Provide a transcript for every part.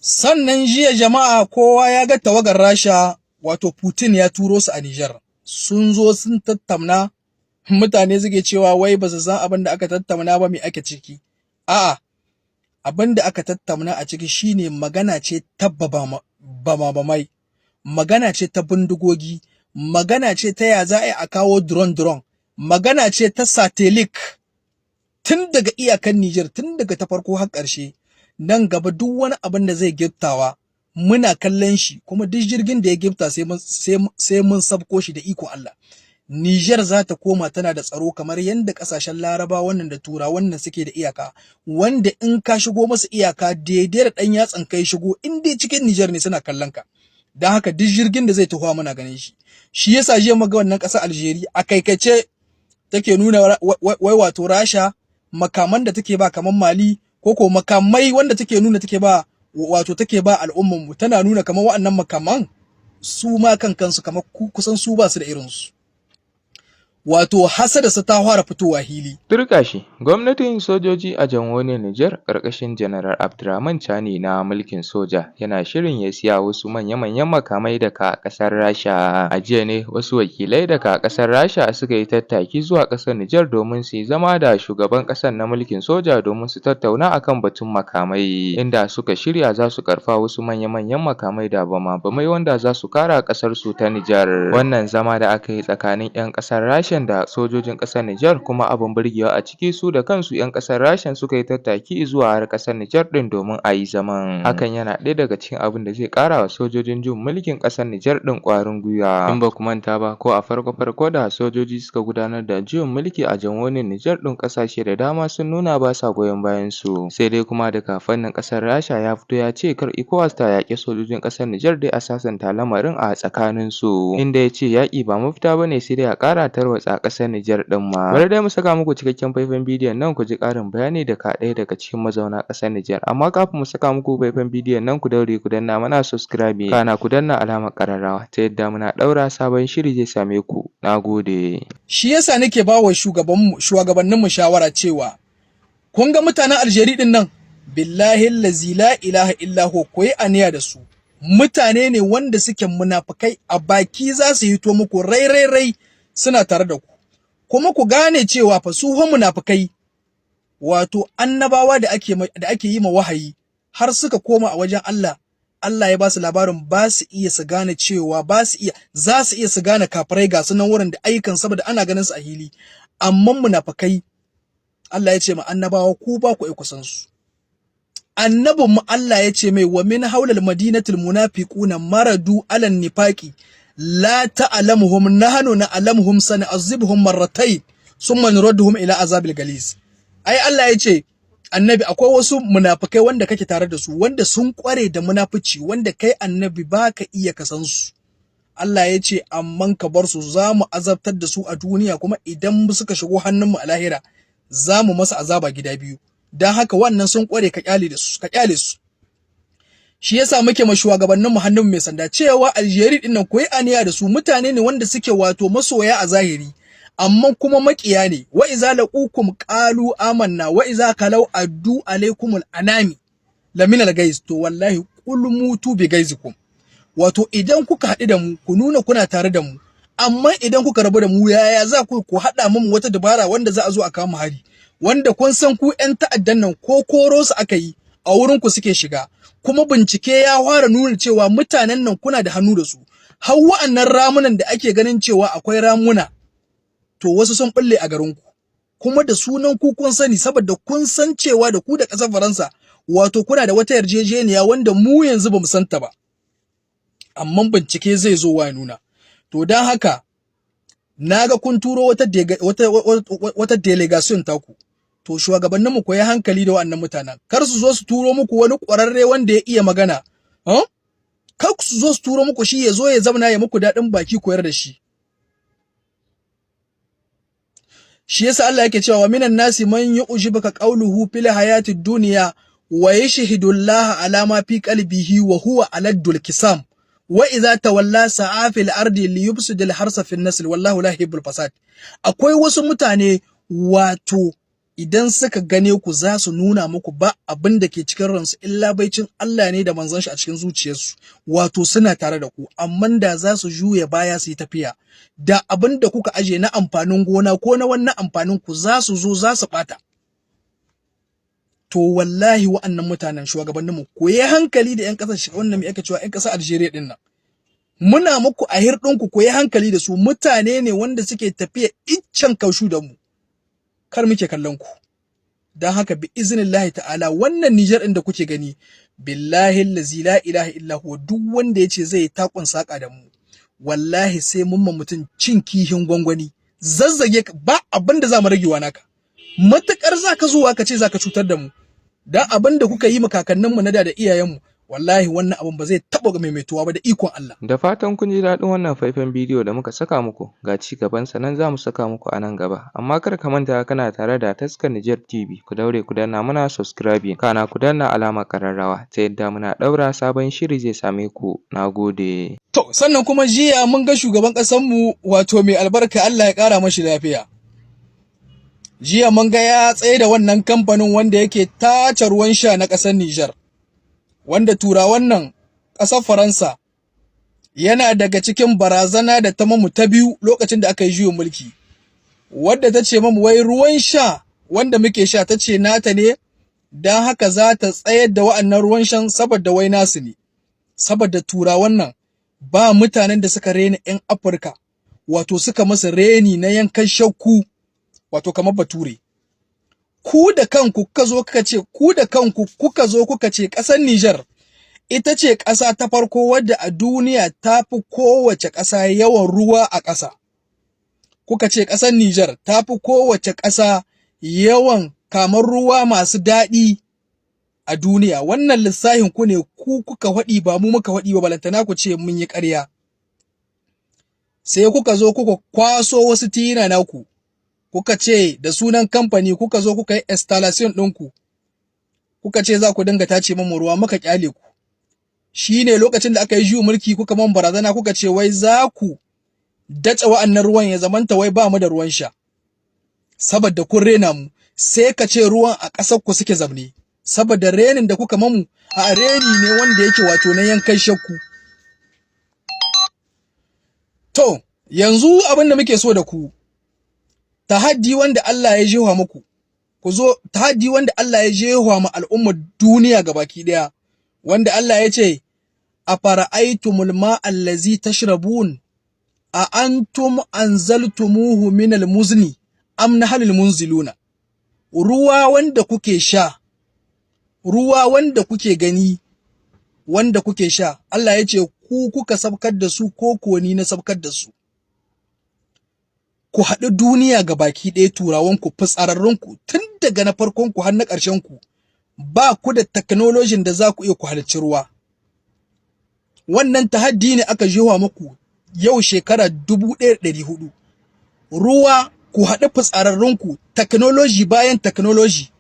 Sannan jiya jama'a kowa ya ga tawagar Rasha, wato Putin ya turo su a Nijar. Sun zo sun tattauna, mutane suke cewa wai ba su san abin da aka tattauna ba, me ake ciki. A'a, abin da aka tattauna a ciki shine magana ce ta bama-bamai, magana ce ta bindigogi, magana ce ta ya za a yi a kawo drone-drone, magana ce ta satellite tun daga iyakan Nijar, tun daga ta farko har ƙarshe. Nan gaba duk wani abin da zai giftawa muna kallon shi, kuma duk jirgin da ya gifta sai mun sabko shi da iko Allah. Niger za ta koma tana da tsaro kamar yadda ƙasashen Laraba wannan da Tura wannan suke da iyaka, wanda in ka shigo masu iyaka, daidai da ɗan yatsan kai shigo, in dai cikin Niger ne, suna kallon ka. Don haka duk jirgin da zai taho muna ganin shi. Shi yasa jiya muga wannan ƙasar Algeria a kaikace take nuna wai wato Rasha makaman da take ba kamar Mali, ko ko makamai wanda take nuna take ba, wato take ba al'umman mu, tana nuna kamar waɗannan makaman su ma kan kansu kamar kusan su ba su da irinsu. Wato hasada su ta fara fitowa hili. Turƙashi, gwamnatin sojoji a jamhuriyar Nijar ƙarƙashin Janaral Abdurrahman Chani na mulkin soja yana shirin ya siya wasu manya-manyan makamai daga ƙasar Rasha. A jiya ne wasu wakilai daga ƙasar Rasha suka yi tattaki zuwa ƙasar Nijar domin su yi zama da shugaban ƙasar na mulkin soja domin su tattauna akan batun makamai, inda suka shirya za su karɓa wasu manya-manyan makamai da bama-bamai wanda za su ƙara ƙasarsu ta Nijar. Wannan zama da aka yi tsakanin ‘yan ƙasar Rashan da sojojin ƙasar Nijar kuma abin burgewa a ciki, su da kansu ‘yan ƙasar Rashan suka yi tattaki zuwa har ƙasar Nijar ɗin domin a yi zaman. Hakan yana ɗaya daga cikin abin da zai ƙara wa sojojin juyin mulkin ƙasar Nijar ɗin ƙwarin gwiwa. In ba ku manta ba, ko a farko-farko da sojoji suka gudanar da juyin mulki a jamhuriyar Nijar ɗin, ƙasashe da dama sun nuna ba sa goyon bayan su. Sai dai kuma daga fannin ƙasar Rasha ya fito ya ce kar ECOWAS ta yaƙi sojojin ƙasar Nijar, dai a sasanta lamarin a tsakaninsu, inda ya ce yaƙi ba mafita ba ne, sai dai a ƙara tarwatsa ƙasar Nijar ɗin ma. Bari dai mu saka muku cikakken faifan bidiyon nan ku ji ƙarin bayani daga ɗaya daga cikin mazauna ƙasar Nijar. Amma kafin mu saka muku faifan bidiyon nan, ku daure ku danna mana subscribe, kana ku danna alamar ƙararrawa ta yadda muna ɗaura sabon shiri zai same ku. Na gode. Shi yasa nake ba wa shugabanninmu shawara cewa kun ga mutanen Algeria ɗin nan, billahi allazi la ilaha illa huwa, ku yi aniya da su. Mutane ne wanda suke munafukai, a baki za su hito muku rai rai rai suna tare da ku. Kuma ku gane cewa fa su munafukai, wato annabawa da ake yi ma wahayi har suka koma a wajen Allah, Allah ya ba su labarin ba su iya su gane cewa ba su iya, za su iya su gane kafirai ga sunan wurin da ayyukan, saboda ana ganin su a hili. Amma munafukai, Allah ya ce ma annabawa, ku ba ku kusan su. Annabin mu Allah ya ce mai: "Wa min haulal madinatil munafiquna maradu alan nifaqi la ta'lamuhum, nahnu na'lamuhum, sana'azibuhum marratayn summa nuradduhum ila azabil galis." Ai Allah ya ce annabi, akwai wasu munafikai wanda kake tare da su, wanda sun kware da munafici, wanda kai annabi baka iya kasan su. Allah ya ce amman ka bar su, za mu azabtar da su a duniya, kuma idan suka shigo hannunmu a lahira za mu masa azaba gida biyu. Don haka wannan sun kware, ka kyale da su, ka kyale su. Shi yasa muke ma shugabannin mu hannun mai sanda cewa Algeria din nan, koyi aniya da su. Mutane ne wanda suke wato masoya a zahiri, amma kuma makiya ne. "Wa iza laqukum qalu amanna, wa iza kalau addu alaikumul anami lamina al-gaiz." To wallahi qul mutu bi gaizikum. Wato idan kuka haɗu da mu, ku nuna kuna tare da mu, amma idan kuka rabu da mu, yaya za ku ku haɗa mu wata dabara wanda za a zo a kama hari, wanda kun san ku ƴan ta'addan nan ko koro su aka yi a wurin ku suke shiga? Kuma bincike ya fara nuna cewa mutanen nan kuna da hannu da su. Har wa'annan ramunan da ake ganin cewa akwai ramuna, to wasu sun bulle a garin ku, kuma da sunan ku kun sani, saboda kun san cewa da ku da ƙasar Faransa wato kuna da wata yarjejeniya wanda mu yanzu bamu santa ba, amma bincike zai zo wa nuna. To don haka naga kun turo wata delegation taku. To shugabannin mu, koyi hankali da wannan mutanen, kar su zo su turo muku wani ƙwararre wanda ya iya magana, huh? Kar su zo su turo muku shi ya zo ya zauna ya muku daɗin baki, koyar da shi. Shi yasa Allah yake cewa: "Minan nasi man yu'jibuka qawluhu fil hayati dunya wa yashhadu Allah ala ma fi qalbihi wa huwa aladdul kisam, wa idza tawalla sa'a fil ardi liyufsidal harsa fil nasl, wallahu la yuhibbul fasad." Akwai wasu mutane, wato Idan suka gane ku, za su nuna muku ba abin da ke cikin ransu illa baicin Allah ne da manzon shi a cikin zuciyarsu, wato suna tare da ku. Amma da za su juya baya su yi tafiya da abin da kuka aje na amfanin gona ko na wannan amfanin ku, za su zo za su bata. To wallahi wa'annan mutanen, shugabanninmu, ku yi hankali da 'yan ƙasar wannan, me ake cewa, 'yan ƙasar Algeria din nan. Muna muku a hirɗinku, ku yi hankali da su. Mutane ne wanda suke tafiya iccen kaushu da mu kar muke kallon ku. Don haka, bi iznillahi ta'ala, wannan Nijar ɗin da kuke gani, billahi allazi la ilaha illa huwa, duk wanda yace zai takun saka da mu, wallahi sai mun ma mutum cin kihin gwangwani, zazzage ba abin da za mu ragewa naka. Matukar za ka zuwa ka ce za ka cutar da mu, dan abin da kuka yi ma kakanninmu na da da iyayenmu, wallahi wannan abin ba zai taɓa maimaituwa ba da ikon Allah. Da fatan kun ji daɗin wannan faifan bidiyo da muka saka muku, ga ci gabansa nan za mu saka muku a nan gaba. Amma kar ka manta, kana tare da Taskar Niger TV, ku daure ku danna mana subscribing, kana ku danna alamar ƙararrawa ta yadda muna ɗaura sabon shiri zai same ku. Na gode. To, sannan kuma jiya mun ga shugaban ƙasarmu, wato mai albarka, Allah ya ƙara mashi lafiya. Jiya mun ga ya tsaye da wannan kamfanin wanda yake tace ruwan sha na ƙasar Nijar, wanda turawan nan ƙasar Faransa yana daga cikin barazana da ta mamu ta biyu lokacin da aka yi juyin mulki, wadda ta ce mamu wai ruwan sha wanda muke sha ta ce nata ne, don haka za ta tsayar da wa'annan ruwan shan saboda wai nasu ne. Saboda turawan nan ba mutanen da suka rena 'yan Afirka, wato suka masa reni na yankan shakku, wato kamar Bature. Ku da kanku kuka zo kuka ce, ku da kanku kuka zo kuka ce ƙasar Nijar ita ce ƙasa ta farko wadda a duniya ta fi kowace ƙasa yawan ruwa a ƙasa. Kuka ce ƙasar Nijar ta fi kowace ƙasa yawan kamar ruwa masu daɗi a duniya. Wannan lissafin ku ne ku kuka faɗi, ba mu muka faɗi ba, balantana ku ce mun yi ƙarya. Sai kuka zo kuka kwaso wasu tina naku, kuka ce da sunan kamfani kuka zo kuka yi installation ɗinku, kuka ce za ku dinga tace mamu ruwa, muka kyale ku. Shi ne lokacin da aka yi juyin mulki kuka man barazana, kuka ce wai za ku dace wa'annan ruwan, ya zamanta wai ba mu da ruwan sha. Saboda kun rena mu, sai ka ce ruwan a ƙasar ku suke zamne. Saboda renin da kuka mamu, a reni ne wanda yake wato na yankan shakku. To, yanzu abin da muke so da ku, tahaddi wanda Allah ya jefa muku, ku zo, tahaddi wanda Allah ya jefa ma al'ummar duniya gabaki daya, wanda Allah ya ce, "Afara'aytumul ma'a allazi tashrabun, a antum anzaltumuhu minal muzni am nahnul munziluna?" Ruwa wanda kuke sha, ruwa wanda kuke gani, wanda kuke sha, Allah ya ce, ku kuka sabkar da su ko ko ni na sabkar da su? Ku haɗu duniya ga baki ɗaya, turawanku, fitsararrunku, tun daga na farkonku har na ƙarshenku, ba ku da technology da za ku iya ku halicci ruwa. Wannan tahaddi ne aka jewa muku yau shekara 1400. Ruwa, ku haɗu fitsararrunku, technology bayan technology,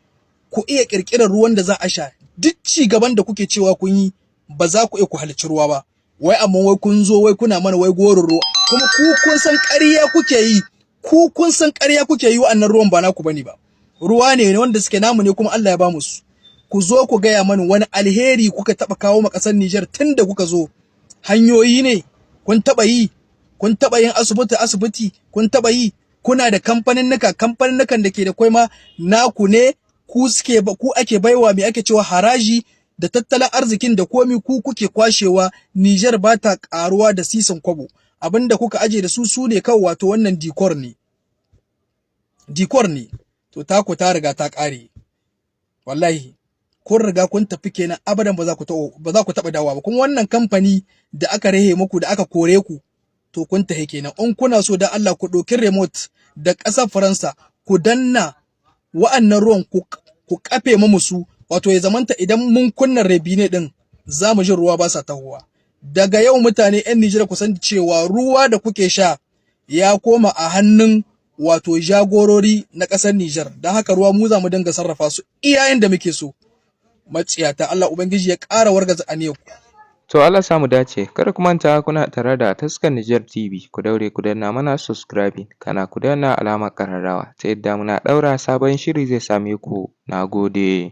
ku iya ƙirƙirar ruwan da za a sha. Duk ci gaban da kuke cewa kun yi, ba za ku iya ku halicci ruwa ba. Wai amma wai kun zo wai kuna mana wai gorin ruwa, kuma ku kun san ƙarya kuke yi. Ku kun san ƙarya kuke yi, wa'annan ruwan ba naku bane ba. Ruwa ne wanda suke namu ne, kuma Allah ya ba mu su. Ku zo ku gaya mani wani alheri kuka taɓa kawo ma ƙasar Nijar tun da kuka zo. Hanyoyi ne kun taɓa yi? Kun taɓa yin asibiti? Asibiti kun taɓa yi? Kuna da kamfaninnika? Kamfaninnikan da ke da kwai ma naku ne, ku suke, ku ake baiwa, me ake cewa, haraji da tattalin arzikin da komi ku kuke kwashewa. Nijar ba ta karuwa da sisin kwabo. Abinda kuka aje da su, su ne kawai, wato wannan decor ne, decor ne. To taku ta riga ta kare. Wallahi kun riga kun tafi kenan, abadan ba za ku taɓa dawowa ba. Kuma wannan kamfani da aka rehe muku, da aka kore ku, to kun tafi kenan. In kuna so, da Allah ku ɗauki remote da ƙasar Faransa, ku danna wa'annan ruwan, ku kafe mu su, wato ya zamanta idan mun kunna robinet din za mu ji ruwa ba sa tahowa. Daga yau, mutane 'yan Nijar, ku san cewa ruwa da kuke sha ya koma a hannun wato jagorori na ƙasar Nijar. Don haka ruwa mu za mu dinga sarrafa su iyayen da muke so. Maciyata, Allah Ubangiji ya ƙara wargaza aniyarku. To Allah sa mu dace, kada ku manta kuna tare da Taskar Niger TV, ku daure ku danna mana subscribing, kana ku danna alamar ƙararrawa ta yadda muna ɗaura sabon shiri zai same ku. Na gode.